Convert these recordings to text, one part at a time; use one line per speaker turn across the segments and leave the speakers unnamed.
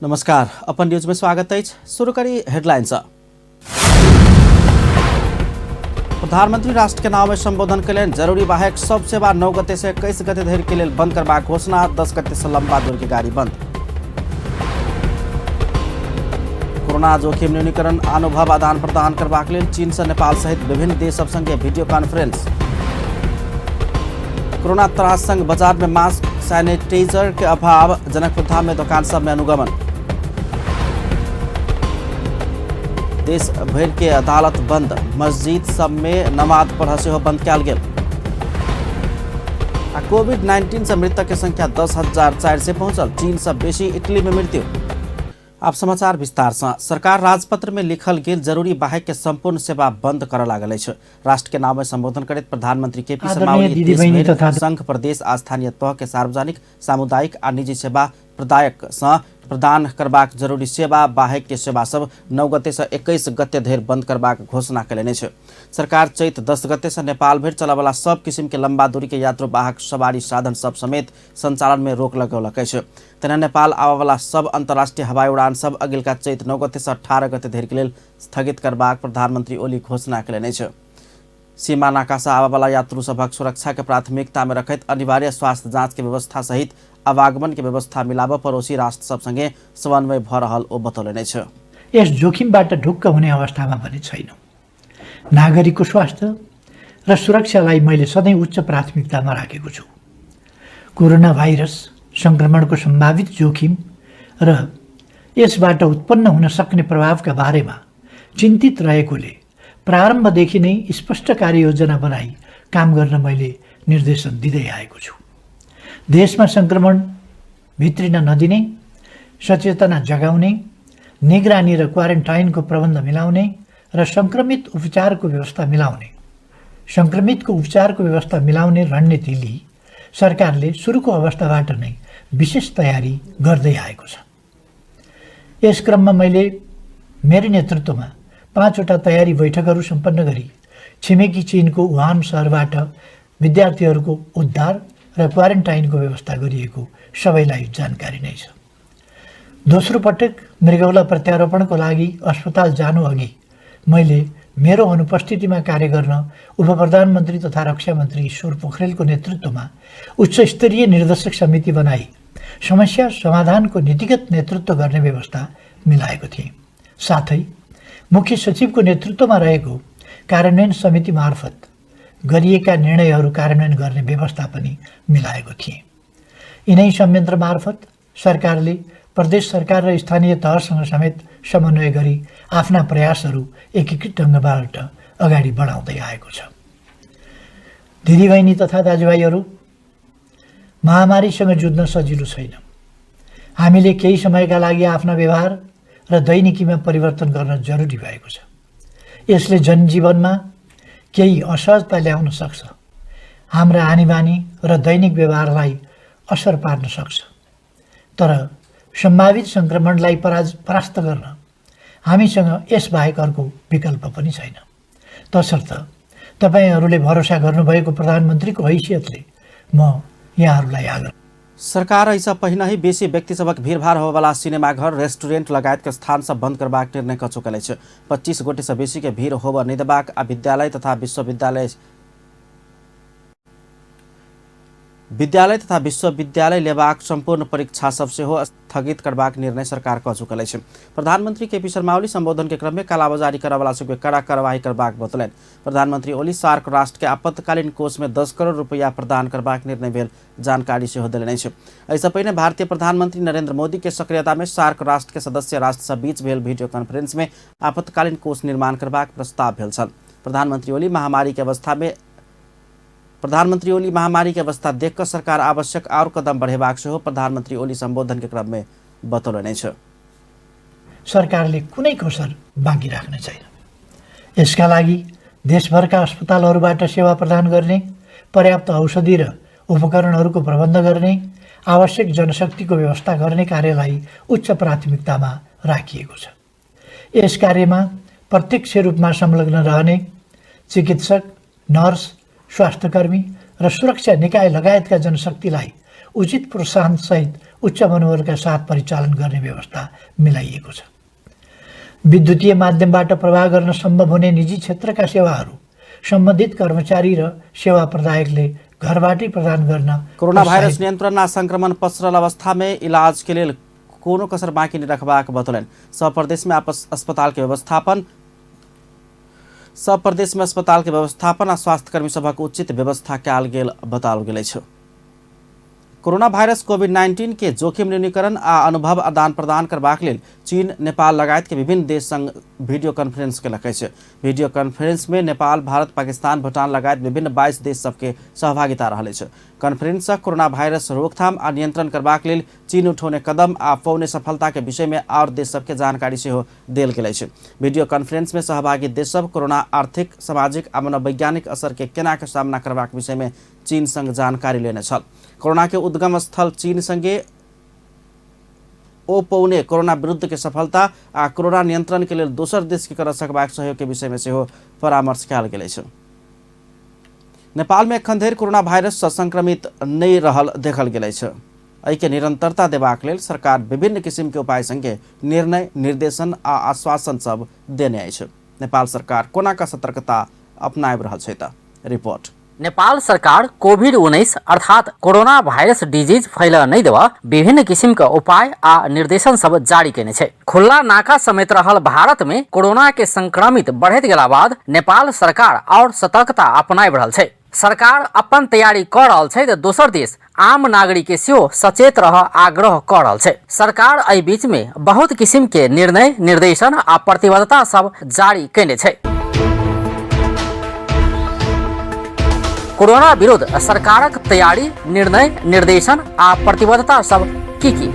नमस्कार, अपन न्यूज में स्वागत अछि। शुरू करी हेडलाइन सँ। प्रधानमंत्री राष्ट्र के नाम में संबोधन कयलनि। जरूरी बाहेक सब सेवा 9 गते से 21 गते धरि के लेल बंद करबाक घोषणा। 10 गते से लंबा दूरी के गाड़ी बंद। कोरोना जोखिम न्यूनीकरण अनुभव आदान प्रदान करबाक लेल चीन से नेपाल सहित विभिन्न देश सब संगे वीडियो कॉन्फ्रेंस। कोरोना त्रास संग बाजार में मास्क सैनिटाइजर के अभाव। जनकपुर धाम में दुकान सब में अनुगमन। देश भरि के अदालत बंद। मस्जिद सब में नमाज पढ़ सेहो बंद कयल गेल। आ कोविड-19 से मृतक के संख्या 10,400 पहुंचल। चीन से बेसी इटली में मृत्यु। आब समाचार विस्तार से। सरकार राजपत्र में लिखल गेल जरूरी बाहेक के संपूर्ण सेवा बंद करऽ लागल अछि। राष्ट्र के नाम में संबोधन करैत प्रधानमंत्री के पी शर्मा
आदरणीय
ओली
दिदी बहिनी
देशभरि
तथा
संघ प्रदेश आ स्थानीय तह के सार्वजनिक सामुदायिक आ निजी सेवा प्रदायक सँ प्रदान करबाक जरूरी सेवा बाहेक के सेवा सब 9 गते से 21 गते धरि बंद करबाक घोषणा कयलनि अछि। सरकार चैत 10 गते से नेपाल भरि चलयवला सब किसिम के लंबा दूरी के यात्रु वाहक सवारी साधन सब समेत संचालन में रोक लगौलक अछि। तेना नेपाल आबयवला सब अंतर्राष्ट्रीय हवाई उड़ान सब अगिलका चैत 9 गते से 18 गते धरि के लेल स्थगित करबाक प्रधानमंत्री ओली घोषणा कयलनि अछि। सीमा नाका से आबयवला यात्रु सभक सुरक्षा के प्राथमिकता में रखैत अनिवार्य स्वास्थ्य जांच के व्यवस्था सहित आवागमन के व्यवस्था मिलाबऽ पड़ोसी राष्ट्र सब संगे समन्वय भऽ रहल ओ बतौलनि अछि।
यस जोखिमबाट ढुक्क हुने अवस्थामा पनि छैनौँ। नागरिकको स्वास्थ्य र सुरक्षालाई मैले सधैँ उच्च प्राथमिकतामा राखेको छु। कोरोना भाइरस सङ्क्रमणको सम्भावित जोखिम र यसबाट उत्पन्न हुन सक्ने प्रभावका बारेमा चिन्तित रहेकोले प्रारम्भदेखि नै स्पष्ट कार्ययोजना बनाई काम गर्न मैले निर्देशन दिँदै आएको छु। देशमा सङ्क्रमण भित्रिन नदिने, सचेतना जगाउने, निगरानी र क्वारेन्टाइनको प्रबन्ध मिलाउने र सङ्क्रमित उपचारको व्यवस्था मिलाउने सङ्क्रमितको उपचारको व्यवस्था मिलाउने रणनीति लिई सरकारले सुरुको अवस्थाबाट नै विशेष तयारी गर्दै आएको छ। यस क्रममा मैले मेरो नेतृत्वमा 5वटा तयारी बैठकहरू सम्पन्न गरी छिमेकी चीनको वुहान सहरबाट विद्यार्थीहरूको उद्धार र क्वारेन्टाइनको व्यवस्था गरिएको सबैलाई जानकारी नै छ। दोस्रो पटक मृगौला प्रत्यारोपणको लागि अस्पताल जानु अघि मैले मेरो अनुपस्थितिमा कार्य गर्न उप प्रधानमन्त्री तथा रक्षा मन्त्री ईश्वर पोखरेलको नेतृत्वमा उच्च स्तरीय निर्देशक समिति बनाई समस्या समाधानको नीतिगत नेतृत्व गर्ने व्यवस्था मिलाएको थिएँ। साथै मुख्य सचिवको नेतृत्वमा रहेको कार्यान्वयन समिति मार्फत गरिएका निर्णयहरू कार्यान्वयन गर्ने व्यवस्था पनि मिलाएको थिएँ। यिनै संयन्त्र मार्फत सरकारले प्रदेश सरकार र स्थानीय तहसँग समेत समन्वय गरी आफ्ना प्रयासहरू एकीकृत ढङ्गबाट अगाडि बढाउँदै आएको छ। दिदीबहिनी तथा दाजुभाइहरू, महामारीसँग जुझ्न सजिलो छैन। हामीले केही समयका लागि आफ्ना व्यवहार र दैनिकीमा परिवर्तन गर्न जरुरी भएको छ। यसले जनजीवनमा केही असहजता ल्याउन सक्छ, हाम्रा आनीबानी र दैनिक व्यवहारलाई असर पार्न सक्छ, तर सम्भावित सङ्क्रमणलाई परास्त गर्न हामीसँग यसबाहेक अर्को विकल्प पनि छैन। तसर्थ तपाईँहरूले भरोसा गर्नुभएको प्रधानमन्त्रीको हैसियतले म यहाँहरूलाई आग्रह
सरकार एहिसँ पहिनहि बेसी व्यक्ति सभक भीड़भाड़ होबयवला सिनेमाघर, रेस्टुरेंट लगायत के स्थान सब बंद करबाक निर्णय कऽ चुकल अछि। 25 गोटे सँ बेसी के भीड़ होबय नहि देबाक आ विद्यालय तथा विश्वविद्यालय लेबाक संपूर्ण परीक्षा सब सेहो स्थगित करबाक निर्णय सरकार कऽ चुकल अछि। प्रधानमंत्री के पी शर्मा ओली संबोधन के क्रम में कालाबाजारी करयवला सबके कड़ा कार्रवाई करबाक बतौलनि। प्रधानमंत्री ओली सार्क राष्ट्र के आपतकालीन कोष में 10 करोड़ रुपया प्रदान करबाक निर्णय भेल जानकारी सेहो देलनि अछि। एहिसँ पहिने भारतीय प्रधानमंत्री नरेंद्र मोदी के सक्रियता में सार्क राष्ट्र के सदस्य राष्ट्र सब बीच भेल वीडियो कॉन्फ्रेंस में आपतकालीन कोष निर्माण करबाक प्रस्ताव भेल छल। प्रधानमंत्री ओली महामारी के अवस्था देख कऽ सरकार आवश्यक आओर कदम बढ़ेबाक सेहो प्रधानमंत्री ओली संबोधन के क्रम में बतौलनि अछि।
सरकारले कुनै कसर बाँकी राख्ने छैन। यसका लागि देशभरका अस्पतालहरूबाट सेवा प्रदान गर्ने, पर्याप्त औषधि र उपकरणहरूको प्रबन्ध गर्ने, आवश्यक जनशक्तिको व्यवस्था गर्ने कार्यलाई उच्च प्राथमिकतामा राखिएको छ। यस कार्यमा प्रत्यक्ष रूपमा संलग्न रहने चिकित्सक, नर्स, स्वास्थ्यकर्मी र सुरक्षा निकाय लगायतका जनशक्तिलाई उचित प्रोत्साहन सहित उच्च मनोबलका साथ परिचालन गर्ने व्यवस्था मिलाइएको छ। विद्युतीय माध्यमबाट प्रवाह गर्न सम्भव हुने निजी क्षेत्रका सेवाहरू सम्बन्धित कर्मचारी र सेवा प्रदायकले घरबाटै प्रदान गर्न
कोरोना वायरस नियंत्रण आ संक्रमण पसरल अवस्था में इलाज के लेल कोनो कसर बाँकी नहि रखबाक बतौलनि। सब प्रदेश में अस्पताल के व्यवस्थापन सब प्रदेश में अस्पताल के व्यवस्थापन आ स्वास्थ्यकर्मी सभक उचित व्यवस्था कयल गेल बताओल गेल अछि। कोरोना वायरस कोविड-19 के जोखिम न्यूनीकरण आ अनुभव आदान प्रदान करबाक लेल चीन नेपाल लगायत के विभिन्न देश संग वीडियो कॉन्फ्रेंस केलक अछि। वीडियो कॉन्फ्रेंस में नेपाल, भारत, पाकिस्तान, भूटान लगायत विभिन्न 22 देश सबके सहभागिता रहल अछि। कॉन्फ्रेंस सँ कोरोना वायरस रोकथाम आ नियंत्रण करबाक लेल चीन उठौने कदम आ पौने सफलता के विषय में आओर देश सबके जानकारी सेहो देल गेल अछि। वीडियो कॉन्फ्रेंस में सहभागी देश सब कोरोना आर्थिक, सामाजिक आ मनोवैज्ञानिक असर के केना के सामना करबाक विषय में चीन संग जानकारी लेने छल। कोरोना के उद्गम स्थल चीन संगे ओ पौने कोरोना विरुद्ध के सफलता आ कोरोना नियंत्रण के लेल दोसर देश के कर सकबाक सहयोग के विषय में सेहो परामर्श कयल गेल अछि। नेपाल में एखन धरि कोरोना वायरस सँ संक्रमित नहि रहल देखल गेल अछि। एहि के निरंतरता देबाक लेल सरकार विभिन्न किसिम के उपाय संगे निर्णय, निर्देशन आ आश्वासन सब देने अछि। नेपाल सरकार कोना का सतर्कता अपनाबि रहल छै त रिपोर्ट।
नेपाल सरकार कोभिड-19 अर्थात कोरोना वायरस डिजीज फैलऽ नहि देबऽ विभिन्न किसिमके उपाय आ निर्देशन सब जारी केने छै। खुल्ला नाका समेत रहल भारत में कोरोना के संक्रमित बढ़ैत गेला बाद नेपाल सरकार और सतर्कता अपनाबि रहल छै। सरकार अपन तैयारी कऽ रहल छै तऽ दोसर दिस आम नागरिक के सेहो सचेत रह आग्रह कऽ रहल छै। सरकार एहि बीच में बहुत किसिम के निर्णय, निर्देशन आ प्रतिबद्धता सब जारी केने छै। कोरोना विरुद्ध सरकारक तैयारी, निर्णय, निर्देशन आ प्रतिबद्धता सब की की?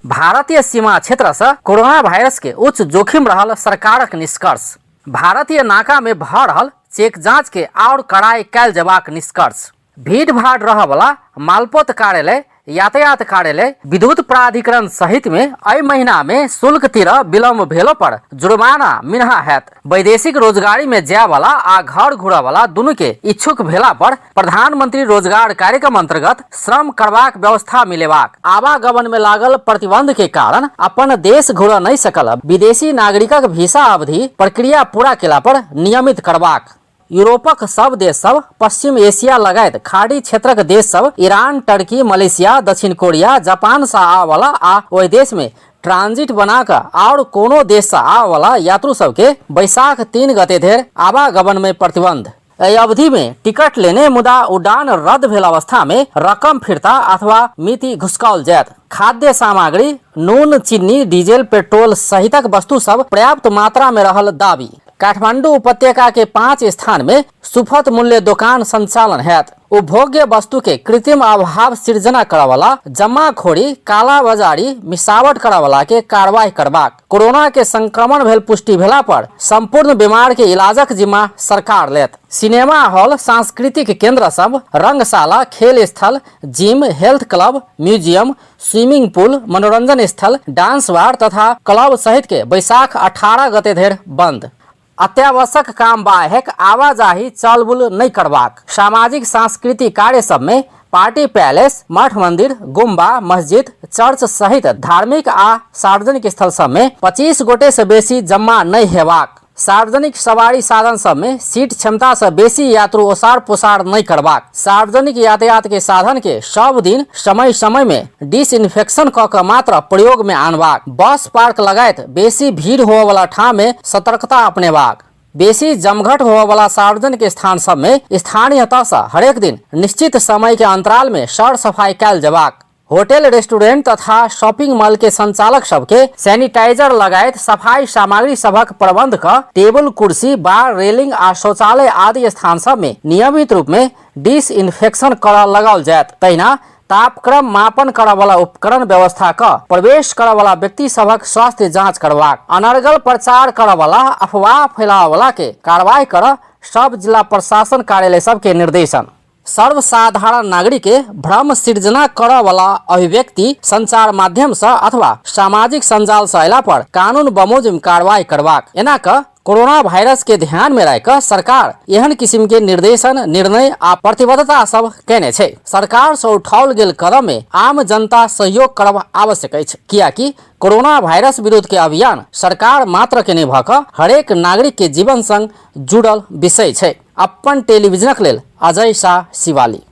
भारतीय सीमा क्षेत्र से कोरोना वायरस के उच्च जोखिम रहल सरकारक निष्कर्ष। भारतीय नाका में भऽ रहल चेक जांच के आओर कड़ाई कयल जेबाक निष्कर्ष। भीड़ भाड़ रहऽ वाला मालपोत कार्यालय, यातायात कार्यालय, विद्युत प्राधिकरण सहित में एहि महीना में शुल्क तीरऽ विलम्ब भेलो पर जुर्माना मिनहा हैत। वैदेशिक रोजगारी में जाय वाला आ घर घुरऽ वाला दुनू के इच्छुक भेला पर प्रधानमंत्री रोजगार कार्यक्रम अंतर्गत श्रम करबाक व्यवस्था मिलेबाक। आवागमन में लागल प्रतिबंध के कारण अपन देश घुरऽ नहि सकल विदेशी नागरिकक वीसा अवधि प्रक्रिया पूरा केला पर नियमित करबाक। यूरोपक सब देश सब, पश्चिम एशिया लगायत खाड़ी क्षेत्रक देश सब, ईरान, टर्की, मलेशिया, दक्षिण कोरिया, जापान सँ आबऽवला आ ओहि देश में ट्रांजिट बना कऽ आओर कोनो देश सँ आबऽवला यात्रु सबके बैसाख 3 गते धरि आवागमन में प्रतिबंध। एहि अवधि में टिकट लेने मुदा उड़ान रद्द भेल अवस्था में रकम फिर्ता अथवा मिति घुसकाओल जायत। खाद्य सामग्री, नून, चिन्नी, डीजल, पेट्रोल सहितक वस्तु सब पर्याप्त मात्रा में रहल दावी। काठमांडू उपत्यका के 5 स्थान में सुफत मूल्य दोकान संचालन हैत। उपभोग्य वस्तु के कृत्रिम अभाव सृजना करऽवला, जमाखोरी, कालाबाजारी, मिलावट करऽवला के कार्रवाई करबाक। कोरोना के संक्रमण भेल पुष्टि भेला पर संपूर्ण बीमार के इलाजक जिम्मा सरकार लेत। सिनेमा हॉल, सांस्कृतिक केंद्र सब, रंगशाला, खेल स्थल, gym, health club, museum, swimming pool, मनोरंजन स्थल, डांस बार तथा क्लब सहित के बैसाख 18 गते धरि बंद। अत्यावश्यक काम बाहेक आवाजाही चलबुल नहि करबाक। सामाजिक सांस्कृतिक कार्य सब में पार्टी पैलेस, मठ मंदिर, गुम्बा, मस्जिद, चर्च सहित धार्मिक आ सार्वजनिक स्थल सब में 25 गोटे से बेसी जमा नहि हेबाक। सार्वजनिक सवारी साधन सब में सीट क्षमता से बेसी यात्रु ओसार पोसार नहि करबाक। सार्वजनिक यातायात के साधन के सब दिन समय समय में डिसइन्फेक्शन क के मात्र प्रयोग में आनबाक। बस पार्क लगायत बेसी भीड़ होवऽवला ठाम में सतर्कता अपनेबाक। बेसी जमघट होवऽवला सार्वजनिक स्थान सब में स्थानीय तह सँ हरेक दिन निश्चित समय के अंतराल में सर सफाई कयल जेबाक। होटल, रेस्टोरेंट तथा शॉपिंग मॉल के संचालक सबके सैनिटाइजर लगायत सफाई सामग्री सभक प्रबंध क टेबुल, कुर्सी, बार, रेलिंग आ शौचालय आदि स्थान सब में नियमित रूप में डिसइन्फेक्शन करऽ लगाओल जायत। तहिना तापक्रम मापन करऽवला उपकरण व्यवस्था क प्रवेश करऽवला व्यक्ति सभक स्वास्थ्य जांच करबाक। अनर्गल प्रचार करऽवला, अफवाह फैलावला के कार्रवाई करऽ सब जिला प्रशासन कार्यालय सबके निर्देशन। सर्वसाधारण नागरिक के भ्रम सिर्जना करऽ वाला अभिव्यक्ति संचार माध्यम सँ अथवा सामाजिक संजाल सँ अयला पर कानून बमोजिम कार्रवाई करबाक। एना क कोरोना वायरस के ध्यान में राखि कऽ सरकार एहन किसिम के निर्देशन, निर्णय आ प्रतिबद्धता सब केने छै। सरकार सँ उठाओल गेल कदम में आम जनता सहयोग करब आवश्यक अछि, कियाकि कोरोना वायरस विरुद्ध के अभियान सरकार मात्र के नहि भऽ कऽ हरेक नागरिक के जीवन संग जुड़ल विषय छै। अपन टेलीविजनक लेल अजय शाह, शिवाली।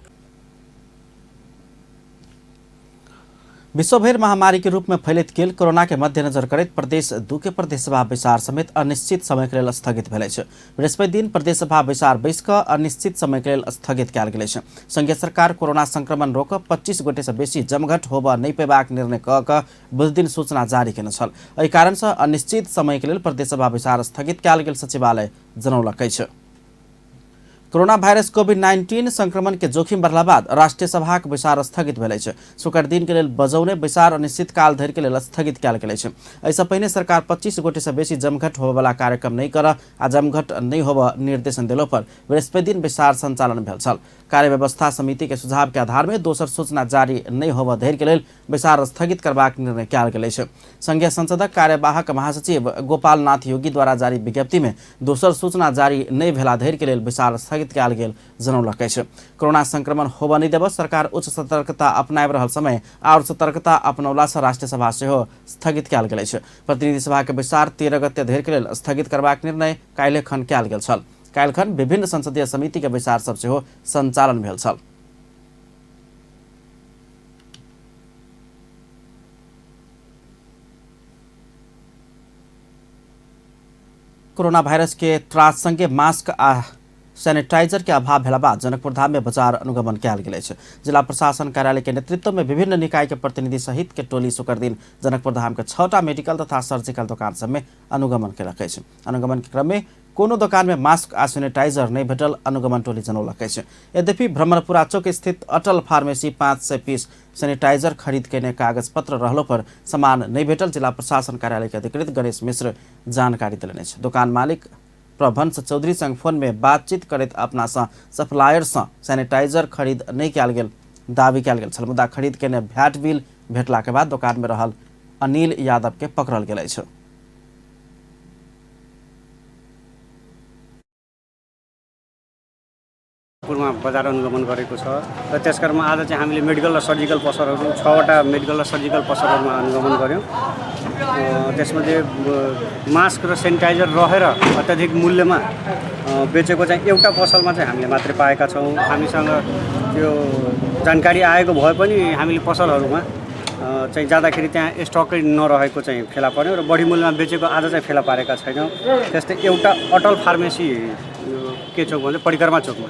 विश्वभरि महामारी के रूप में फैलैत गेल कोरोना के मद्देनजर करैत प्रदेश 2 के प्रदेशसभा बैसार समेत अनिश्चित समय के लेल स्थगित भेल अछि। बृहस्पति दिन प्रदेशसभा बैसार बैस कऽ अनिश्चित समय के लेल स्थगित कयल गेल अछि। संघीय सरकार कोरोना संक्रमण रोकऽ 25 गोटे सँ बेसी जमघट होबऽ नहि पेबाक निर्णय कऽ कऽ बुधदिन सूचना जारी केने छल। एहि कारण सँ अनिश्चित समय के लेल प्रदेशसभा बैसार स्थगित कयल गेल सचिवालय जनौलक अछि। कोरोना वायरस कोविड-19 संक्रमण के जोखिम बढ़ला बाद राष्ट्रीय सभाक बैसार स्थगित भेल अछि। शुक्र दिन के लेल बजौने बैसार अनिश्चित काल धरि के लेल स्थगित कयल गेल अछि। एहिसँ पहिने सरकार 25 गोटे सँ बेसी जमघट होबयवला कार्यक्रम नहि करऽ आ जमघट नहि होबय निर्देशन देलो पर बृहस्पति दिन बैसार संचालन भेल छल। कार्य व्यवस्था समिति के सुझाव के आधार में दोसर सूचना जारी नहि होबय धरि के लेल बैसार स्थगित करबाक निर्णय कयल गेल अछि। संघीय संसदक कार्यवाहक महासचिव गोपाल नाथ योगी द्वारा जारी विज्ञप्ति में दोसर सूचना जारी नहि भेला धरि के लेल बैसार स्थगित कयल गेल जनौलक अछि। कोरोना संक्रमण होबय नहि देबय सरकार उच्च सतर्कता अपनाबि रहल समय आओर सतर्कता अपनौला सँ राष्ट्रीय सभा सेहो स्थगित कयल गेल अछि। प्रतिनिधि सभा के बैसार 13 गते धरि के लेल स्थगित करबाक निर्णय काल्हि खन कयल गेल छल। काल्हि खन विभिन्न संसदीय समिति के बैसार सब सेहो संचालन भेल छल। कोरोना वायरस के त्रास संगे मास्क आ सैनिटाइजर के अभाव भेला बाद जनकपुर धाम में बाजार अनुगमन कयल गेल अछि। जिला प्रशासन कार्यालय के नेतृत्व में विभिन्न निकाय के प्रतिनिधि सहित के टोली शुक्र दिन जनकपुर धाम के 6टा मेडिकल तथा सर्जिकल दोकान सब में अनुगमन केलक अछि। अनुगमन के क्रम में कोनो दोकान में मास्क आ सैनिटाइजर नहि भेटल अनुगमन टोली जनौलक अछि। यद्यपि भ्रमरपुरा चौक स्थित अटल फार्मेसी 500 पीस सैनिटाइजर खरीद केने कागज पत्र रहलो पर सामान नहि भेटल जिला प्रशासन कार्यालय के अधिकृत गणेश मिश्र जानकारी देलनि अछि। दोकान मालिक प्रभंश चौधरी संग फोन में बातचीत करैत अपना सँ सप्लायर सँ सैनिटाइजर खरीद नहि कयल गेल दावी कयल गेल छल, मुदा खरीद केने भैट बिल भेटला के बाद दोकान में रहल अनिल यादव के पकड़ल गेल अछि।
पुरमा बजार अनुगमन गरेको छ र त्यसकारण आज चाहिँ हामीले मेडिकल र सर्जिकल पसलहरू 6वटा मेडिकल र सर्जिकल पसलहरूमा अनुगमन गऱ्यौँ। त्यसमध्ये मास्क र सेनिटाइजर रहेर अत्यधिक मूल्यमा बेचेको चाहिँ एउटा पसलमा चाहिँ हामीले मात्रै पाएका छौँ। हामीसँग त्यो जानकारी आएको भए पनि हामीले पसलहरूमा चाहिँ जाँदाखेरि त्यहाँ स्टकै नरहेको चाहिँ फेला पर्यो र बढी मूल्यमा बेचेको आज चाहिँ फेला पारेका छैनौँ। त्यस्तै एउटा अटल फार्मेसी के चौक भन्छ, परिक्रमा चौकमा,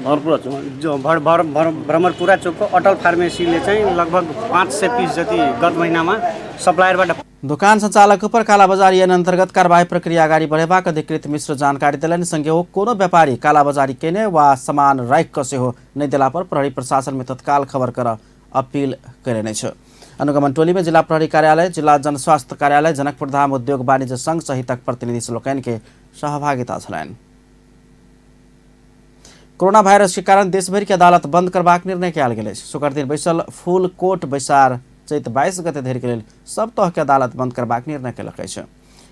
भरपुरा चौक,
जो भर भर भर भ्रमरपुरा चौकको अटल फार्मेसीले चाहिँ लगभग 500 पिस जति गत महिनामा सप्लायरबाट
दोकान संचालक पर कालाबाजारी ऐन अंतर्गत कार्रवाई प्रक्रिया अगाडि बढ़ेबाक अधिकृत मिश्र जानकारी देलनि। संगे ओ कोनो व्यापारी कालाबाजारी केने वा सामान राखि कऽ सेहो नहि देला पर प्रहरी प्रशासन में तत्काल खबर कर अपील कयलनि अछि। अनुगमन टोली में जिला प्रहरी कार्यालय, जिला जनस्वास्थ्य कार्यालय, जनकपुर धाम उद्योग वाणिज्य संघ सहितक प्रतिनिधि लोकनि के सहभागिता छलनि। कोरोना वायरस के कारण देशभरि के अदालत बंद करबाक निर्णय कयल गेल अछि। शुक्र दिन बैसल फुल कोर्ट बैसार चैत 22 गते धरि के लेल सब तरह के अदालत बंद करबाक निर्णय केलक अछि।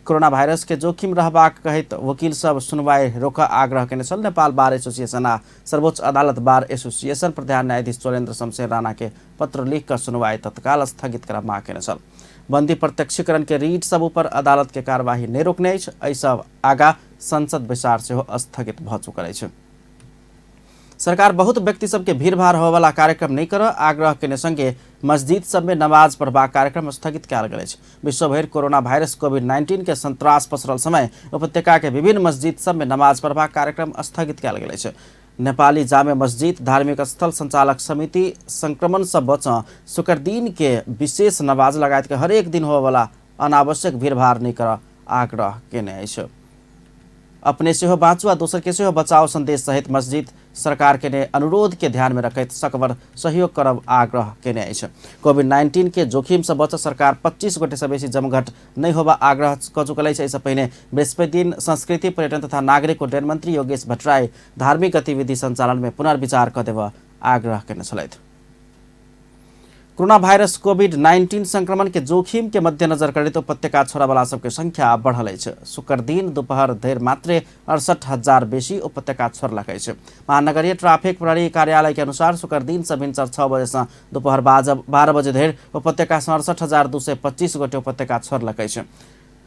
कोरोना वायरस के जोखिम रहबाक कहैत वकील सब सुनवाई रोकऽ आग्रह केने छल। नेपाल बार एसोसिएशन आ सर्वोच्च अदालत बार एसोसिएशन प्रधान न्यायाधीश चोलेन्द्र शमशेर राणा के पत्र लिख कऽ सुनवाई तत्काल स्थगित करब मांग केने छल। बंदी प्रत्यक्षीकरण के रीट सब ऊपर अदालत के कार्यवाही नहि रोकने अछि। एहि सब आगा संसद बैसार सेहो स्थगित भऽ चुकल अछि। सरकार बहुत व्यक्ति सबके भीड़भाड़ होबयवला कार्यक्रम नहि करऽ आग्रह केने संगे मस्जिद सबमे नमाज पढ़बाक कार्यक्रम स्थगित कयल गेल अछि। विश्वभरि कोरोना वायरस कोविड-19 के संत्रास पसरल समय उपत्यका के विभिन्न मस्जिद सबमे नमाज पढ़बाक कार्यक्रम स्थगित कयल गेल अछि। नेपाली जामे मस्जिद धार्मिक स्थल संचालक समिति संक्रमण से बचऽ शुक्र दिन के विशेष नमाज लगायत के हरेक दिन होबयवला अनावश्यक भीड़भाड़ नहि करऽ आग्रह केने अछि। अपने सेहो बाँचू आ दोसर के सेहो बचाओ संदेश सहित मस्जिद सरकार के अनुरोध के ध्यान में रखैत सकभर सहयोग करब आग्रह केने अछि। कोविड-19 के जोखिम से बचत सरकार 25 गोटे से बेसी जमघट नहि होबा आग्रह क चुकल अछि। एहिसँ पहिने बृहस्पति दिन संस्कृति, पर्यटन तथा नागरिक उड्डयन मंत्री योगेश भट्टराई धार्मिक गतिविधि संचालन में पुनर्विचार क देबऽ आग्रह केने छलथि। कोरोना वायरस कोविड-19 संक्रमण के जोखिम के मध्यनजर करैत उपत्यका छोड़ऽवला सबके संख्या बढ़ल अछि। शुक्र दिन दोपहर धरि मात्रे 68,000 बेसी उपत्यका छोड़लक अछि। महानगरीय ट्राफिक प्रहरी कार्यालय के अनुसार शुक्र दिन से भिनसर 6 बजे से दोपहर 12 बजे धरि उपत्यका से 68,225 गोटे उपत्यका छोड़लक अछि।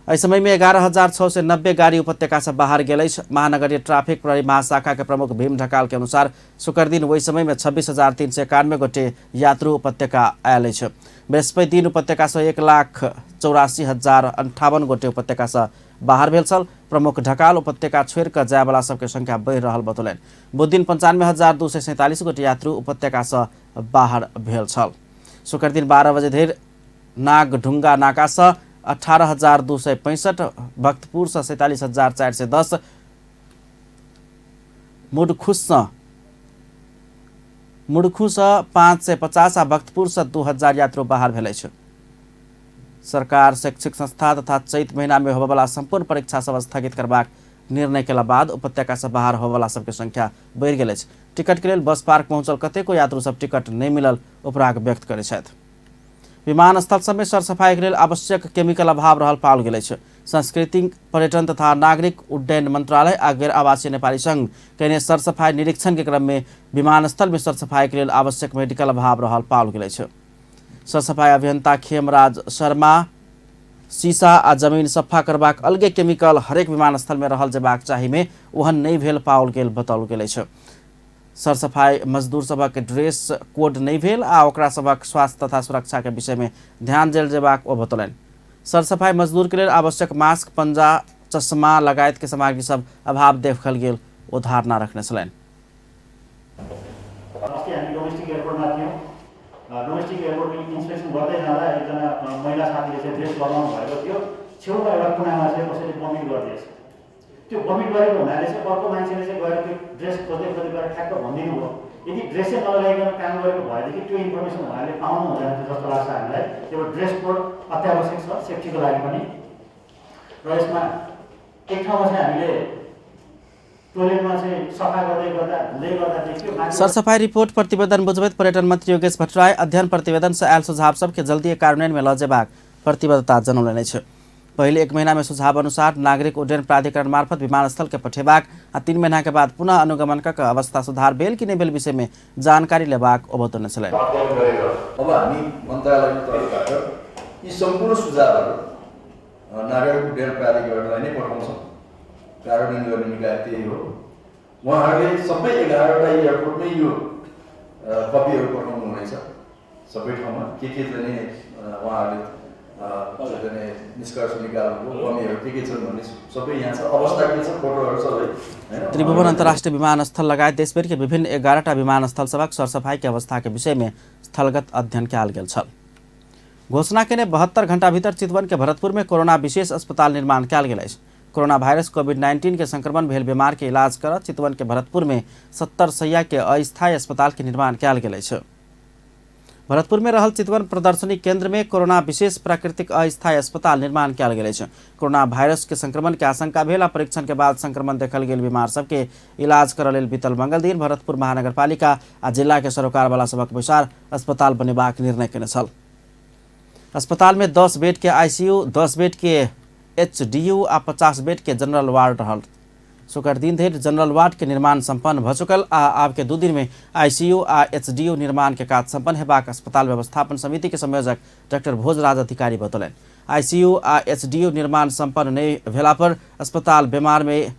एहि समय में 11,690 गाड़ी उपत्यका से बाहर गेल अछि। महानगरीय ट्राफिक प्रहरी महाशाखा के प्रमुख भीम ढकाल के अनुसार शुक्र दिन ओहि समय में 26,391 गोटे यात्रु उपत्यका आयल अछि। बृहस्पति दिन उपत्यका से 1,84,058 गोटे उपत्यका से बाहर भेल छल। प्रमुख ढकाल उपत्यका छोड़ि कऽ जायवला सबके संख्या बढ़ि रहल बतौलनि। बुध दिन 95,247 गोटे यात्रु उपत्यका से बाहर भेल छल। शुक्र दिन 12 बजे धरि नागढुङ्गा नाका से 18,265, भक्तपुर से 47,410, मुडखु से 550 आ भक्तपुर से 2,000 यात्रु बाहर भेल अछि। सरकार शैक्षिक संस्था तथा चैत महीना में होबयवला संपूर्ण परीक्षा सब स्थगित करबाक निर्णय केला बाद उपत्यका से बाहर होबयवला सबके संख्या बढ़ि गेल अछि। टिकट के लेल बस पार्क पहुंचल कतेको यात्रु सब टिकट नहि मिलल उपराग व्यक्त करैत छथि। विमानस्थल सब में सरसफाई के लेल आवश्यक केमिकल अभाव रहल पाओल गेल अछि। सांस्कृतिक, पर्यटन तथा नागरिक उड्डयन मंत्रालय आ गैर आवासीय नेपाली संघ कयने सरसफाई निरीक्षण के क्रम में विमानस्थल में सरसफाई के लेल आवश्यक मेडिकल अभाव रहल पाओल गेल अछि। सरसफाई अभियंता खेमराज शर्मा शीशा आ जमीन सफा करबाक अलगे केमिकल हरेक विमानस्थल में रहल जेबाक चाही में ओहन नहि भेल पाओल गेल बताओल गेल अछि। सरसफाई मजदूर सभक ड्रेस कोड नहि भेल आ ओकरा सभक स्वास्थ्य तथा सुरक्षा के विषय में ध्यान देल जेबाक ओ बतौलनि। सरसफाई मजदूर के लेल आवश्यक मास्क, पंजा, चश्मा लगायत के सामग्री सब अभाव देखल गेल ओ धारणा रखने छलनि।
अस्ति हामी डोमेस्टिक एयरपोर्टमा थियौँ। डोमेस्टिक एयरपोर्टको इन्सपेक्सन गर्दै जाँदा एकजना महिला साथीले चाहिँ ड्रेस लगाउनु भएको थियो। छेउमा एउटा कुनामा चाहिँ कसैले बमिट गरिदिएछ। त्यो बमिट गरेको हुनाले चाहिँ अर्को मान्छेले चाहिँ गएर त्यो ड्रेस खोज्दै खोज्दै गएर ठ्याक्क भनिदिनु भयो। यदि ड्रेसै नलगाइकन काम गरेको भएदेखि त्यो इन्फर्मेसन उहाँले पाउनु हुँदैन थियो जस्तो लाग्छ हामीलाई। त्यो ड्रेस कोड अत्यावश्यक छ सेफ्टीको लागि पनि। र यसमा एक ठाउँमा चाहिँ हामीले टोयलेटमा चाहिँ सफा गर्दै गर्दा धुँदै गर्दा देखियो।
सरसफाई रिपोर्ट प्रतिवेदन बुझबैत पर्यटन मंत्री योगेश भट्टराई अध्ययन प्रतिवेदन से आयल सुझाव सबके जल्दी कार्यान्वयन में लऽ जेबाक प्रतिबद्धता जनौलनि अछि। पहिले 1 महीना में सुझाव अनुसार नागरिक उड्डयन प्राधिकरण मार्फत विमानस्थल के पठेबाक आ 3 महीना के बाद पुनः अनुगमन कऽ अवस्था सुधार भेल कि नहि भेल विषय में जानकारी लेबाक ओ बतौने छलनि।
अब हामी मन्त्रालयको तर्फबाट यी सम्पूर्ण सुझावहरू नागरिक उड्डयन प्राधिकरणलाई नै पठाउँछौँ। कार्यान्वयन गर्ने निकाय त्यही हो। उहाँहरूले सबै 11वटा एयरपोर्टमै यो कपीहरू पठाउनु हुनेछ। सबै ठाउँमा के के चाहिँ उहाँहरूले निष्कर्ष निकाल्नुभयो, कमीहरू के के छन् भन्ने सबै यहाँ छ, अवस्था के छ, फोटोहरू सबै हैन।
त्रिभुवन अन्तर्राष्ट्रिय विमानस्थल लगायत देशभरि के विभिन्न 11टा विमानस्थल सभक सरसफाई के अवस्था के विषय में स्थलगत अध्ययन कयल गेल छल। घोषणा केने 72 घंटा भीतर चितवन के भरतपुर में कोरोना विशेष अस्पताल निर्माण कयल गेल अछि। कोरोना वायरस कोविड-19 के संक्रमण भेल बीमार के इलाज कर चितवन के भरतपुर में 70 शैया के अस्थायी अस्पताल के निर्माण कयल गेल अछि। भरतपुर में रहल चितवन प्रदर्शनी केंद्र में कोरोना विशेष प्राकृतिक अस्थायी अस्पताल निर्माण कयल गेल अछि। कोरोना वायरस के संक्रमण के आशंका भेल आ परीक्षण के बाद संक्रमण देखल गेल बीमार सबके इलाज करऽ लेल बीतल मंगल दिन भरतपुर महानगरपालिका आ जिला के सरोकारवाला सबक बैसार अस्पताल बनेबाक निर्णय केने छल। अस्पताल में 10 बेड के आईसीयू, 10 बेड के एचडीयू आ 50 बेड के जनरल वार्ड रहल। शुक्र दिन धरि जनरल वार्ड के निर्माण संपन्न भ चुकल आ आब के 2 दिन में आईसीयू आ एचडीयू निर्माण के काज संपन्न हेबाक अस्पताल व्यवस्थापन समिति के संयोजक डॉक्टर भोजराज अधिकारी बतौलनि। आईसीयू आ एचडीयू निर्माण संपन्न नहि भेला पर अस्पताल बीमार में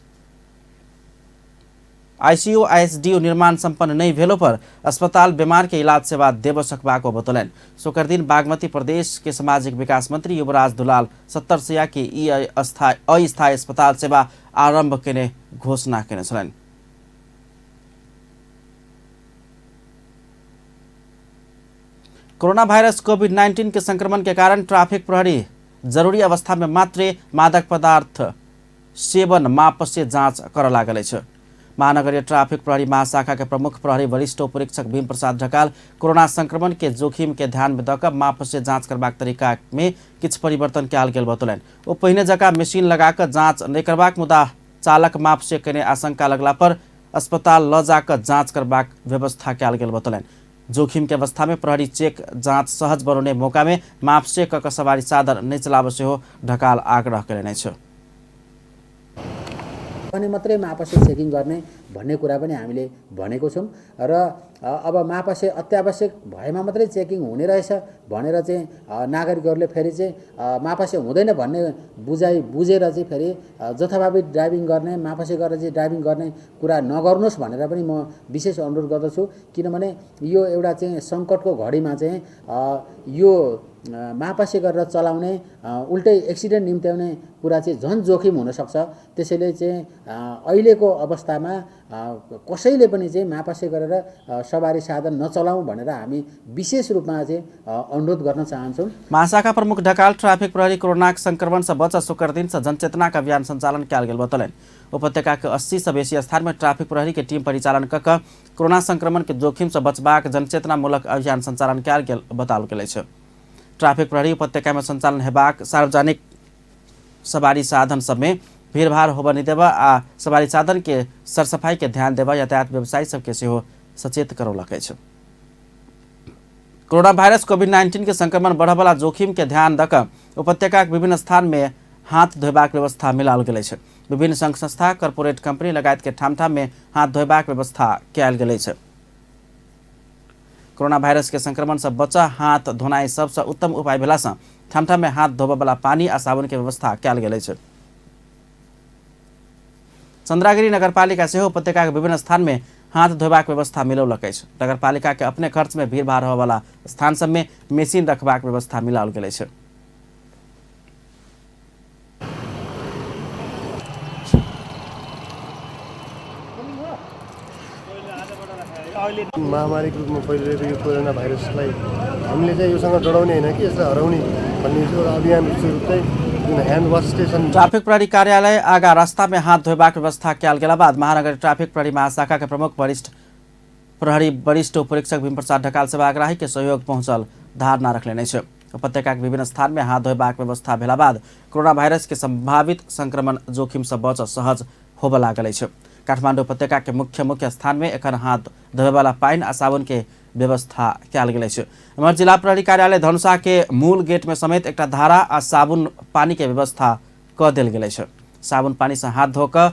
आईसीयू आ एचडीयू निर्माण संपन्न नहि भेलो पर अस्पताल बीमार के इलाज सेवा देब सकबाक ओ बतौलनि। शुक्र दिन बागमती प्रदेश के सामाजिक विकास मंत्री युवराज दुलाल 70 शैया के ई अस्थायी अस्पताल सेवा आरंभ केने घोषणा केने छलनि। कोरोना वायरस कोविड-19 के संक्रमण के कारण ट्रैफिक प्रहरी जरूरी अवस्था में मात्रे मादक पदार्थ सेवन मापसे जाँच कर लागल अछि। महानगरीय ट्राफिक प्रहरी महाशाखा के प्रमुख प्रहरी वरिष्ठ उपरीक्षक भीम प्रसाद ढकाल कोरोना संक्रमण के जोखिम के ध्यान में दऽ माप से जाँच करबाक तरीका में किछु परिवर्तन कयल गेल बतौलनि। ओ पहिने जकाँ मशीन लगा कऽ जाँच नहि करबाक मुदा चालक माप से कयने आशंका लगला पर अस्पताल लऽ जा कऽ जाँच करबाक व्यवस्था कयल गेल बतौलनि। जोखिम के अवस्था में प्रहरी चेक जाँच सहज बनौने मौका में माप से कऽ कऽ सवारी साधन नहि चलाबऽ सेहो ढकाल आग्रह कयलनि अछि।
अनि मात्रै मापसे चेकिङ गर्ने भन्ने कुरा पनि हामीले भनेको छौँ र अब मापसे अत्यावश्यक भएमा मात्रै चेकिङ हुने रहेछ भनेर चाहिँ नागरिकहरूले फेरि चाहिँ मापसे हुँदैन भन्ने बुझाइ बुझेर चाहिँ फेरि जथाभावी ड्राइभिङ गर्ने, मापसे गरेर चाहिँ ड्राइभिङ गर्ने कुरा नगर्नुहोस् भनेर पनि म विशेष अनुरोध गर्दछु। किनभने यो एउटा चाहिँ सङ्कटको घडीमा चाहिँ यो मापसे गरेर चलाउने उल्टै एक्सिडेन्ट निम्त्याउने कुरा चाहिँ झन् जोखिम हुनसक्छ। त्यसैले चाहिँ अहिलेको अवस्थामा कसैले पनि चाहिँ मापसे गरेर सवारी साधन नचलाउँ भनेर हामी विशेष रूपमा चाहिँ अनुरोध गर्न चाहन्छौँ।
महाशाखा प्रमुख ढकाल ट्राफिक प्रहरी कोरोना संक्रमण से बच शुक्र दिन से जनचेतना का अभियान संचालन कयल गेल बतौलनि। उपत्यका के 80 से बेसी स्थान में ट्राफिक प्रहरी के टीम परिचालन कऽ कऽ कोरोना संक्रमण के जोखिम से बचबाक जनचेतनामूलक अभियान संचालन कयल गेल बताओल गेल अछि। ट्राफिक प्रहरी उपत्यका में संचालन हेबाक सार्वजनिक सवारी साधन सब में भीड़भाड़ होबय नहि देबऽ आ सवारी साधन के सरसफाई के ध्यान देबऽ यातायात व्यवसायी सबके सेहो सचेत करौलक अछि। कोरोना वायरस कोविड-19 के संक्रमण बढ़यवला जोखिम के ध्यान दऽ कऽ उपत्यका के विभिन्न स्थान में हाथ धोबाक व्यवस्था मिलाओल गेल अछि। विभिन्न संघ संस्था, कॉरपोरेट कंपनी लगायत के ठाम ठाम में हाथ धोबाक व्यवस्था कयल गेल अछि। कोरोना वायरस के संक्रमण से बचा हाथ धोनाइ सबसँ उत्तम उपाय भेला सँ ठाम ठाम में हाथ धोबय वाला पानी आ साबुन के व्यवस्था कयल गेल अछि। चंद्रागिरी नगरपालिका सेहो उपत्यका के विभिन्न स्थान में हाथ धोबाक व्यवस्था मिलौलक अछि। नगरपालिका के अपने खर्च में भीड़भाड़ होय वाला स्थान सब में मशीन रखबाक व्यवस्था मिलाओल गेल अछि।
महामारीको रूपमा फैलिरहेको यो कोरोना भाइरसलाई हामीले चाहिँ योसँग डराउने होइन कि यसलाई हराउने भन्ने एउटा अभियान स्वरूप चाहिँ जुन ह्यान्ड वास स्टेसन।
ट्राफिक प्रहरी कार्यालय आगा रास्ता में हाथ धोबाक व्यवस्था कयल गेला बाद महानगर ट्राफिक प्रहरी महाशाखा के प्रमुख वरिष्ठ प्रहरी वरिष्ठ उपरीक्षक भीम प्रसाद ढकाल सेवाग्राही के सहयोग पहुंचल धारणा रखलनि अछि। उपत्यका के विभिन्न स्थान में हाथ धोबाक व्यवस्था भेला बाद कोरोना वायरस के संभावित संक्रमण जोखिम से बचऽ सहज होबय लागल अछि। काठमाडौँ उपत्यका के मुख्य मुख्य स्थान में एखन हाथ धोबयवला पानि आ साबुन के व्यवस्था कयल गेल अछि। एम्हर जिला प्रहरी कार्यालय धनुषा के मूल गेट में समेत एकटा धारा आ साबुन पानी के व्यवस्था कऽ देल गेल अछि। साबुन पानी से हाथ धो कऽ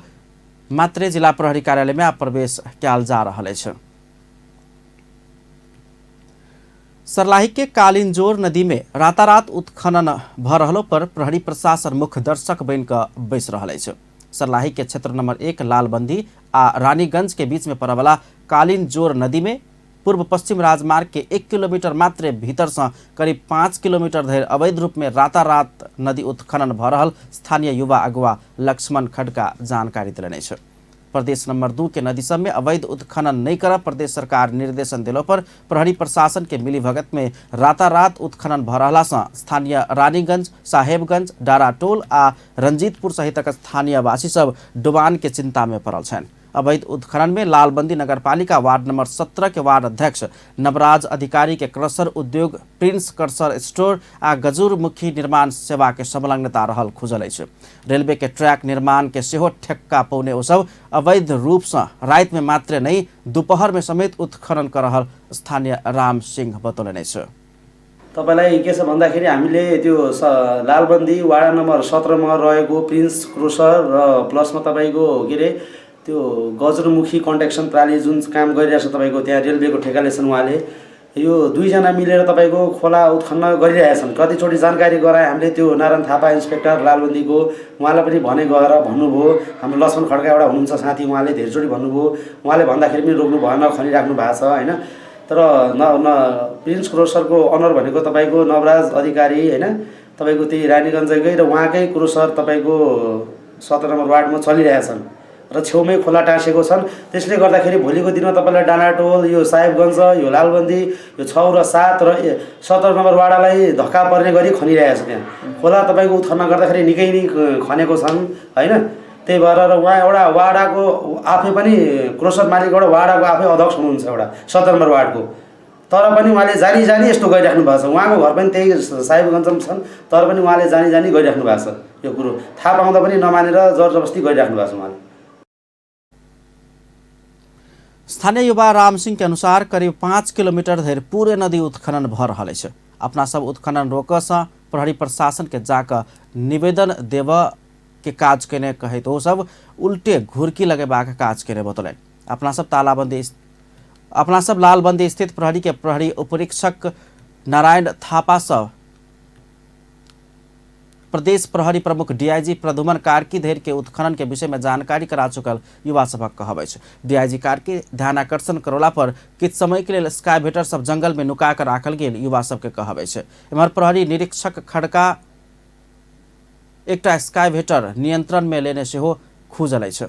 मात्रे जिला प्रहरी कार्यालय में आब प्रवेश कयल जा रहल अछि। सर्लाही के कालिंजोर नदी में रातारात उत्खनन भऽ रहलो पर प्रहरी प्रशासन मुख्य दर्शक बनि कऽ बैस रहल अछि। सर्लाही के क्षेत्र नंबर 1 लालबंदी आ रानीगंज के बीच में पड़यवला कालिंजोर नदी में पूर्व पश्चिम राजमार्ग के 1 किलोमीटर मात्र भीतर से करीब 5 किलोमीटर धरि अवैध रूप में रातारात नदी उत्खनन भऽ रहल स्थानीय युवा अगुवा लक्ष्मण खड्का जानकारी देलनि अछि। प्रदेश नंबर 2 के नदी सब में अवैध उत्खनन नहीं करब प्रदेश सरकार निर्देशन दिलो पर प्रहरी प्रशासन के मिलीभगत में रातारात उत्खनन भऽ रहला सँ स्थानीय रानीगंज, साहेबगंज, डाराटोल आ रंजीतपुर सहितक स्थानीय वासी सब डुबान के चिंता में पड़ल छनि। अवैध उत्खनन में लालबंदी नगरपालिका वार्ड नंबर 17 के वार्ड अध्यक्ष नवराज अधिकारी के क्रसर उद्योग प्रिंस क्रसर स्टोर आ गजुरमुखी निर्माण सेवा के संलग्नता रहल खुजल अछि। रेलवे के ट्रैक निर्माण के सेहो ठेक्का पौने ओ सब अवैध रूप से राति में मात्र नहीं दोपहर में समेत उत्खनन कर रहल स्थानीय राम सिंह बतौलनि अछि।
तपाईलाई के छ भन्दाखेरि हामीले त्यो लालबन्दी वार्ड नम्बर 17 मा रहेको प्रिन्स क्रसर र प्लसमा तपाईँको के रे त्यो गजरमुखी कन्ट्याक्सन प्रणाली जुन काम गरिरहेछ तपाईँको त्यहाँ रेलवेको ठेक्का लिएछन् उहाँले, यो दुईजना मिलेर तपाईँको खोला उत्खनन गरिरहेछन्। कतिचोटि जानकारी गराए हामीले त्यो नारायण थापा इन्सपेक्टर लालबन्दीको, उहाँलाई पनि भने गएर भन्नुभयो। हाम्रो लक्ष्मण खड्का एउटा हुनुहुन्छ साथी, उहाँले धेरैचोटि भन्नुभयो, उहाँले भन्दाखेरि पनि रोक्नु भएन, खनिराख्नु भएको छ होइन। तर न न प्रिन्स क्रसरको अनर भनेको तपाईँको नवराज अधिकारी होइन, तपाईँको त्यही रानीगञ्जकै र उहाँकै क्रसर तपाईँको 17 नम्बर वार्डमा चलिरहेछन् र छेउमै खोला टाँसेको छन्। त्यसले गर्दाखेरि भोलिको दिनमा तपाईँलाई डाँडाटोल, यो साहेबगञ्ज, यो लालबन्दी, यो 6 र 7 र 17 नम्बर वार्डलाई धक्का पर्ने गरी खनिरहेको छ। त्यहाँ खोला तपाईँको उत्खनन गर्दाखेरि निकै नै खनेको छन् होइन। त्यही भएर र उहाँ एउटा वाडाको आफै पनि क्रोसर मालिक एउटा वाडाको आफै अध्यक्ष हुनुहुन्छ एउटा 7 नम्बर वार्डको, तर पनि उहाँले जानी जानी यस्तो गरिराख्नु भएको छ। उहाँको घर पनि त्यही साहेबगञ्जमा छन्, तर पनि उहाँले जानी जानी गरिराख्नु भएको छ। यो कुरो थाहा पाउँदा पनि नमानेर जबरजबस्ती गरिराख्नु भएको छ उहाँले।
स्थानीय युवा राम सिंह के अनुसार करीब 5 किलोमीटर धरि पूरे नदी उत्खनन भ रहल अछि। अपना सब उत्खनन रोकसँ प्रहरी प्रशासन के जाकर निवेदन देव के काज केने कहैत ओ सब उल्टे घुर्की लगेबाक काज केने बतौलनि। अपना सब लालबंदी स्थित प्रहरी के प्रहरी उपरीक्षक नारायण थापा सब प्रदेश प्रहरी प्रमुख डीआईजी प्रदुमन कार्की धरि के उत्खनन के विषय में जानकारी करा चुकल युवा सभक कहब अछि। डीआईजी कार्की ध्यानाकर्षण करौला पर किछु समय के लेल स्काईवेटर सब जंगल में नुका कर राखल गेल युवा सबके कहब अछि। एम्हर प्रहरी निरीक्षक खड़का एकटा स्काईवेटर नियंत्रण में लेने सेहो खुजल अछि।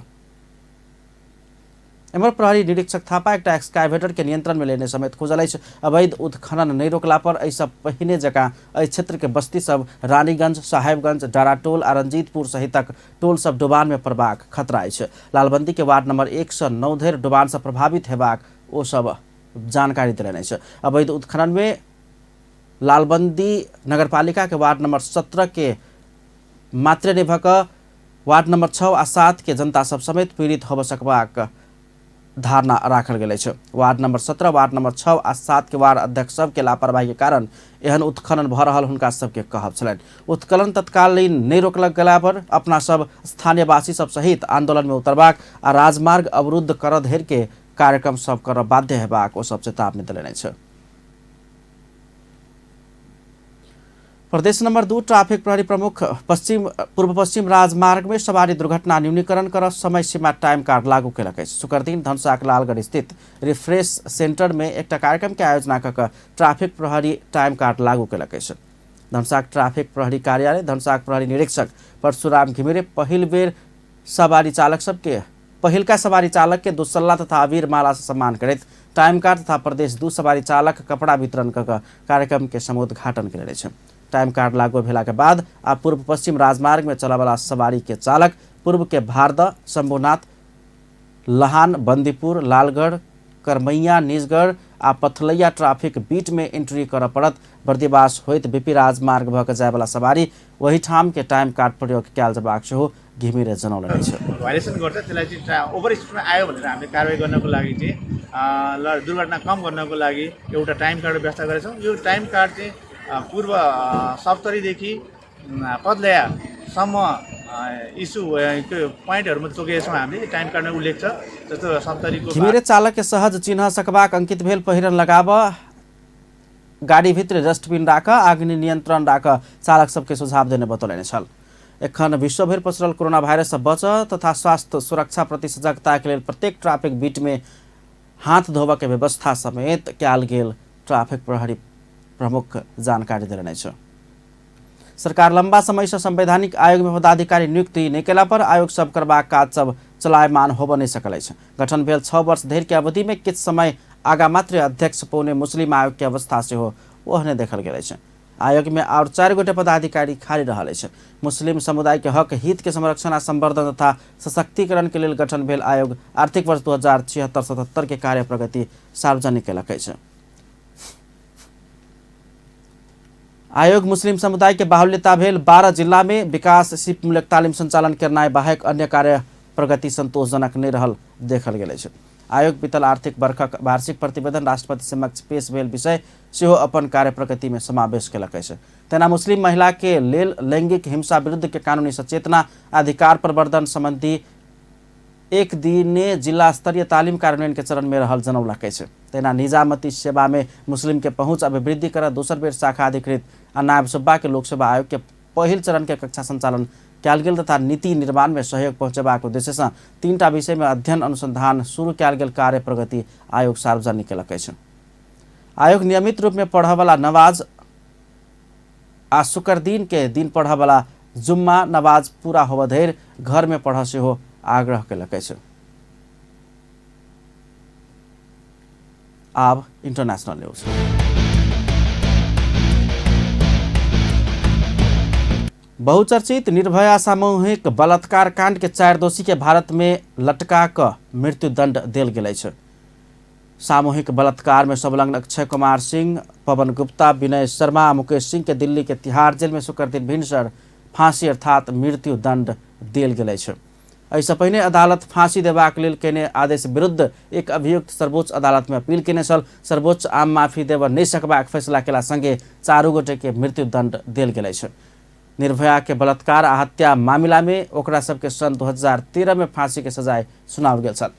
एम्हर प्रहरी निरीक्षक थापा एकटा एक्सकावेटर के नियंत्रण में लेने समेत खुजल अछि। अवैध उत्खनन नहि रोकला पर एहिसँ पहिने जकाँ एहि क्षेत्र के बस्ती सब रानीगंज, साहेबगंज, डाराटोल आ रंजीतपुर सहितक टोल सब डुबान में पड़बाक खतरा अछि। लालबंदी के वार्ड नंबर 1 सँ 9 धरि डुबान से प्रभावित हेबाक ओ सब जानकारी देलनि अछि। अवैध उत्खनन में लालबंदी नगरपालिका के वार्ड नंबर 17 के मात्रे नहि भऽ कऽ वार्ड नंबर 6 आ 7 के जनता सब समेत पीड़ित होबऽ सकबाक धारणा राखल गेल अछि। वार्ड नंबर 17, वार्ड नंबर 6 आ 7 के वार्ड अध्यक्ष सबके लापरवाही के कारण एहन उत्खनन भऽ रहल हुनका सबके कहब छलनि। उत्खनन तत्कालीन नहि रोकल गेला पर अपना सब स्थानीयवासी सब सहित आंदोलन में उतरबाक आ राजमार्ग अवरुद्ध करऽ धरि के कार्यक्रम सब करऽ बाध्य हेबाक ओ सब चेतावनी देलनि अछि। प्रदेश नंबर 2 ट्रैफिक प्रहरी प्रमुख पश्चिम पूर्व पश्चिम राजमार्ग में सवारी दुर्घटना न्यूनीकरण कर समय सीमा टाइम कार्ड लागू केलक अछि। शुक्रदिन धनुषाक लालगढ़ स्थित रिफ्रेश सेंटर में एकटा कार्यक्रम के आयोजना कऽ ट्रैफिक प्रहरी टाइम कार्ड लागू केलक अछि। धनुषाक ट्रैफिक प्रहरी कार्यालय धनुषाक प्रहरी निरीक्षक परशुराम घिमिरे पहिल बेर सवारी चालक सबके पहिलका सवारी चालक के दुसल्ला तथा अबीर माला से सम्मान करैत टाइम कार्ड तथा प्रदेश 2 सवारी चालक कपड़ा वितरण कऽ कार्यक्रम के समुद्घाटन केने अछि। टाइम कार्ड लागू भेला के बाद आ पूर्व पश्चिम राजमार्ग में चलऽवाला सवारी के चालक पूर्व के भारद, शंभुनाथ, लहान, बंदीपुर, लालगढ़, करमैया, निजगढ़ आ पथलैया ट्रैफिक बीट में एंट्री करऽ पड़त। बर्दिवास होइत बीपी राजमार्ग भऽ के जायवाला सवारी वही ठाम के टाइम कार्ड प्रयोग कयल जबाक सेहो घिमिरे जनौलनि अछि।
भाइलेसन गर्छ त्यसलाई चाहिँ ओभर स्पिडमा आयो भनेर हामीले कारवाही गर्नको लागि चाहिँ ल दुर्घटना कम गर्नको लागि एउटा टाइम कार्ड व्यवस्था गरेका छौँ। यो टाइम कार्ड चाहिँ पूर्व सप्तरीदेखि पदलयासम्म इस्यु पोइन्टहरूमा तोकेका छौँ हामीले। टाइम कार्डमा उल्लेख छ जस्तो सप्तरीको
घिमिरे चालक के सहज चिन्ह सकबाक अंकित भेल पहिरन लगाब, गाड़ी भित्र डस्टबिन राख, अग्नि नियंत्रण राख चालक सबके सुझाव देने बतौलनि छल। एखन विश्वभरि पसरल कोरोना वायरस से बच तथा स्वास्थ्य सुरक्षा प्रति सजगता के लेल प्रत्येक ट्रैफिक बीट में हाथ धोबऽ के व्यवस्था समेत कयल गेल ट्रैफिक प्रहरी प्रमुख जानकारी देलनि अछि। सरकार लंबा समय से संवैधानिक आयोग में पदाधिकारी नियुक्ति नहि केला पर आयोग सब करबाक काज सब चलायमान होबऽ नहि सकल अछि। गठन भेल 6 वर्ष धरि के अवधि में किछु समय आगा मात्र अध्यक्ष पौने मुस्लिम आयोग के अवस्था सेहो ओहने देखल गेल अछि। आयोग में और 4 गोटे पदाधिकारी खाली रहल अछि। मुस्लिम समुदाय के हक हित के संरक्षण आ संवर्धन तथा सशक्तिकरण के लेल गठन भेल आयोग आर्थिक वर्ष 2076-77 के कार्य प्रगति सार्वजनिक केलक अछि। आयोग मुस्लिम समुदाय के बाहुल्यता भेल 12 जिला में विकास सिपमूलक तालिम संचालन करनाइ बाहेक अन्य कार्य प्रगति संतोषजनक नहि रहल देखल गेल अछि। आयोग बीतल आर्थिक वर्षक वार्षिक प्रतिवेदन राष्ट्रपति समक्ष पेश भेल विषय सेहो अपन कार्य प्रगति में समावेश केलक अछि। तेना मुस्लिम महिला के लेल लैंगिक हिंसा विरुद्ध के कानूनी सचेतना अधिकार प्रवर्धन संबंधी एक दिने जिला स्तरीय तालिम कार्यान्वयन के चरण में रहल जनौलक अछि। तेना निजामती सेवा में मुस्लिम के पहुँच अभिवृद्धि कर दोसर बेर शाखा अधिकृत आ नायब सुब्बा के लोक सेवा आयोग के पहिल चरण के कक्षा संचालन कयल गेल तथा नीति निर्माण में सहयोग पहुँचेबाक उद्देश्य से 3 विषय में अध्ययन अनुसंधान शुरू कयल गेल कार्य प्रगति आयोग सार्वजनिक केलक अछि। आयोग नियमित रूप में पढ़यवला नमाज आ शुक्र दिन के दिन पढ़यवला जुम्मा नमाज पूरा होबऽ धरि घर में पढ़ऽ सेहो आग्रह केलक अछि। आब इंटरनेशनल न्यूज। बहुचर्चित निर्भया सामूहिक बलात्कार कांड के 4 दोषी के भारत में लटका क मृत्युदंड देल गेल अछि। सामूहिक बलात्कार में संलग्न अक्षय कुमार सिंह, पवन गुप्ता, विनय शर्मा आ मुकेश सिंह के दिल्ली के तिहाड़ जेल में शुक्र दिन भिनसर फांसी अर्थात मृत्युदंड देल गेल अछि। एहिसँ पहिने अदालत फांसी देबाक लेल केने आदेश विरुद्ध एक अभियुक्त सर्वोच्च अदालत में अपील केने छल। सर्वोच्च आम माफी देब नहि सकबाक फैसला केला संगे 4 गोटे के मृत्युदंड देल गेल अछि। निर्भया के बलात्कार आ हत्या मामिला में ओकरा सबके सन 2013 में फांसी के सजाय सुनाओल गेल छल,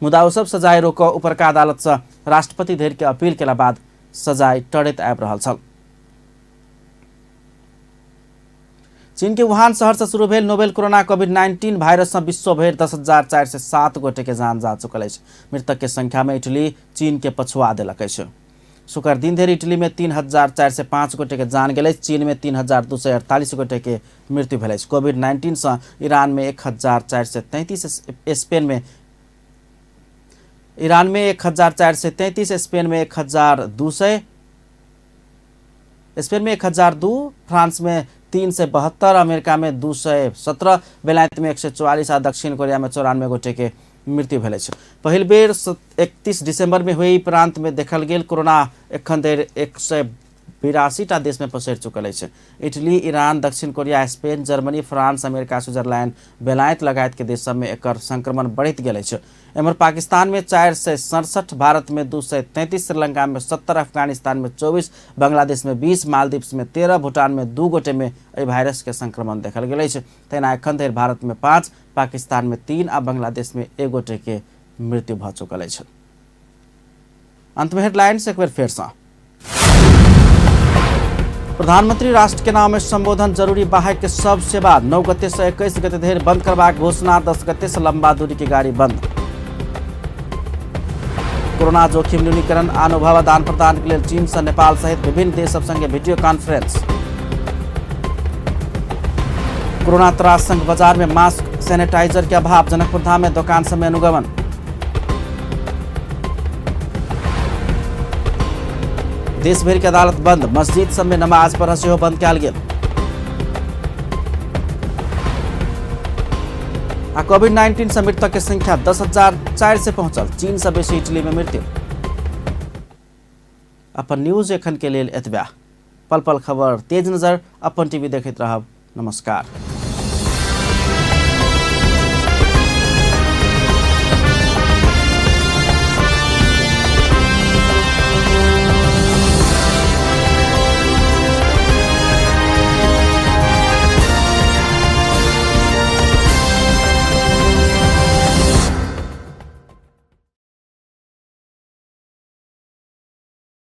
मुदा ओ सब सजाय रोक उपरका अदालत से राष्ट्रपति धरि के अपील केला बाद सजाय टरैत आबि रहल छल। चीन के वुहान शहर से शुरू भेल नोवेल कोरोना कोविड-19 वायरस से विश्व भरि 10,407 गोटे के जान जा चुकल अछि। मृतक के संख्या में इटली चीन के पछुआ देलक अछि। शुक्र दिन धरि इटली में 3,405 गोटे के जान गेल अछि। चीन में 3,248 गोटे के मृत्यु भेल अछि। कोविड-19 से ईरान में 1,433, स्पेन में ईरान में 1,433, स्पेन में 1,200, स्पेन में 1,002, फ्रांस में 372, अमेरिका में 217, बेलायत में 144 आ दक्षिण कोरिया में 94 गोटे के मृत्यु भेल अछि। पहिल बेर 31 दिसंबर में हुई प्रांत में देखल गेल कोरोना एखन धरि 182 टा देश में पसरि चुकल अछि। इटली, ईरान, दक्षिण Korea, Spain, Germany, France, America, Switzerland, बेलायत लगायत के देश सब में एकर संक्रमण बढ़ैत गेल अछि। एम्हर पाकिस्तान में 467, भारत में 233, श्रीलंका में 70, अफगानिस्तान में 24, बांग्लादेश में 20, मालदीव में 13, भूटान में 2 गोटे में एहि वायरस के संक्रमण देखल गेल अछि। तहिना एखन धरि भारत में 5, पाकिस्तान में 3 आ बांग्लादेश में 1 गोटे के मृत्यु भऽ चुकल अछि। अंत में हेडलाइंस एक बेर फेर सँ। प्रधानमंत्री राष्ट्र के नाम में संबोधन जरूरी बाहेक के सब सेवा 9 गते से 21 गते धरि बंद करबाक घोषणा, 10 गते से लंबा दूरी के गाड़ी बंद। कोरोना जोखिम न्यूनीकरण अनुभव आदान प्रदान के लेल चीन से नेपाल सहित विभिन्न देश सब संगे वीडियो कॉन्फ्रेंस। कोरोना त्रास संग बाजार में मास्क सैनिटाइजर के अभाव, जनकपुर धाम में दुकान सब में अनुगमन। देश भरि के अदालत बंद, मस्जिद सब में नमाज पढ़ सेहो बंद कयल गेल। आ कोविड-19 से मृतक के संख्या 10,400 पहुंचल, चीन से बेसी इटली में मृत्यु। अपन न्यूज एखन के लेल एतबा। पल पल खबर तेज नजर अपन टीवी देखैत रहब। नमस्कार।